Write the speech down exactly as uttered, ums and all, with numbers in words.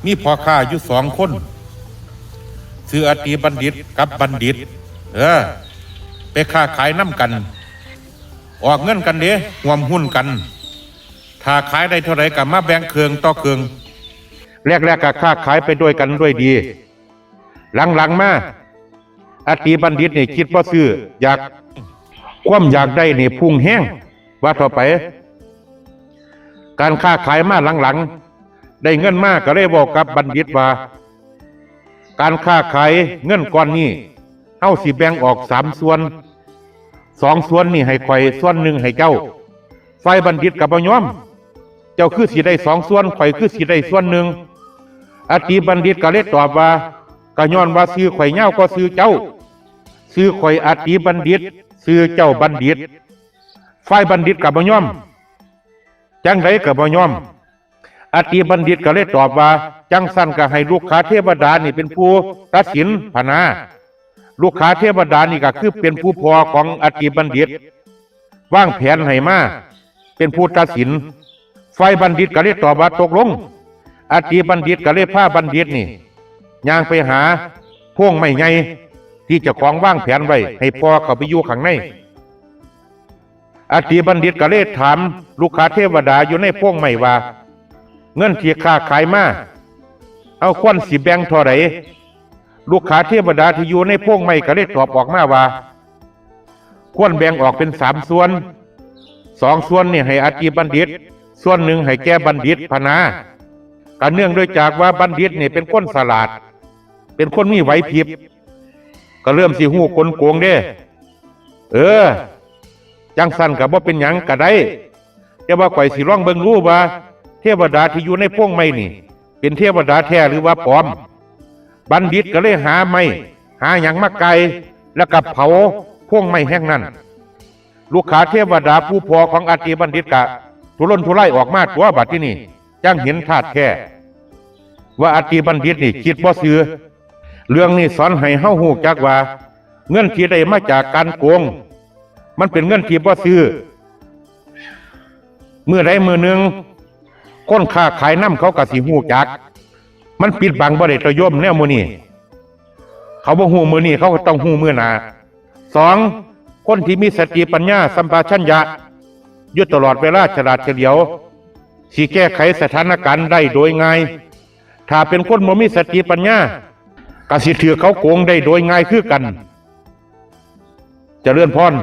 มีพ่อค้าอยู่สองคน ชื่ออติบัณฑิตกับบัณฑิต เออ ไปค้าขายนำกัน ออกเงินกันเด้ ร่วมหุ้นกัน ถ้าขายได้เท่าใดก็มาแบ่งครึ่งต่อครึ่ง แรกๆก็ค้าขายไปด้วยกันด้วยดี หลังๆมา อติบัณฑิตนี่คิดบ่ซื่อ อยาก ความอยากได้นี่พุ่งแฮง ว่าเถาะไป การค้าขายมาหลังๆ ได้เงินมาก็เลยเว้ากับบัณฑิตว่า การค้าขายเงินก้อนนี้ เฮาสิแบ่งออกสามส่วน สองส่วนนี่ให้ข้อย ส่วนหนึ่งให้เจ้า ฝ่ายบัณฑิตก็บ่ยอม เจ้าคือสิได้สองส่วน ข้อยคือสิได้ส่วนหนึ่ง อติบัณฑิตก็เลยตอบว่า ก็ย้อนว่าชื่อข้อยยาวกว่าชื่อเจ้า ชื่อข้อยอติบัณฑิต ชื่อเจ้าบัณฑิต ฝ่ายบัณฑิตก็บ่ยอม จั่งใดก็บ่ยอม อติบัณฑิตก็เลยตอบว่า จั่งซั้นก็ให้ลุกขเทวดานี่เป็นผู้ตัดสินพะนา ลุกขเทวดานี่ก็คือเป็นผู้พ่อของอติบัณฑิต วางแผนให้มา เป็นผู้ตัดสิน ฝ่ายบัณฑิตก็เลยตอบว่าตกลง อติบัณฑิตก็เลยพาบัณฑิตนี่ ย่างไปหาโพรงไม้ใหญ่ ที่เจ้าของวางแผนไว้ ให้พ่อเข้าไปอยู่ข้างใน อติบัณฑิตก็เลยถามลุกขเทวดาอยู่ในโพรงไม้ว่า เงินที่ค้าขายมา เอาควรสิแบ่งเท่าใด ลุกขเทวดาที่อยู่ในโพรงไม้ก็เลยตอบออกมาว่า ควรแบ่งออกเป็นสามส่วน สองส่วนนี่ให้อติบัณฑิต ส่วนหนึ่งให้แก่บัณฑิตพะนา ก็เนื่องด้วยจากว่าบัณฑิตนี่เป็นคนฉลาด เป็นคนมีไหวพริบ ก็เริ่มสิฮู้กลโกงเด้ เออ จั่งซั้นก็บ่เป็นหยังก็ได้ แต่ว่าข้อยสิลองเบิ่งดูว่า เทวดาที่อยู่ในโพรงไม้นี่ เป็นเทวดาแท้หรือว่าปลอม บัณฑิตก็เลยหาไม้ หาหยังมาไก่ แล้วก็เผาโพรงไม้แห่งนั้น ลุกขเทวดาผู้พ่อของอติบัณฑิตก็ทุรนทุรายออกมาตั๋วบัดทีนี้ จั่งเห็นธาตุแท้ ว่าอติบัณฑิตนี่คิดบ่ซื่อ เรื่องนี้สอนให้เฮาฮู้จักว่า เงินที่ได้มาจากการโกง มันเป็นเงินที่บ่ซื่อ มื้อใดมื้อหนึ่ง คนค้าขายนำเขาก็สิฮู้จัก มันปิดบังบ่ได้ตะโยมแนวมื้อนี้ เขาบ่ฮู้มื้อนี้ เขาก็ต้องฮู้มื้อหน้า สอง คนที่มีสติปัญญาสัมปชัญญะอยู่ตลอดเวลา ฉลาดเฉลียว สิแก้ไขสถานการณ์ได้โดยง่าย ถ้าเป็นคนบ่มีสติปัญญา ก็สิถืกเขาโกงได้โดยง่ายคือกัน เจริญพร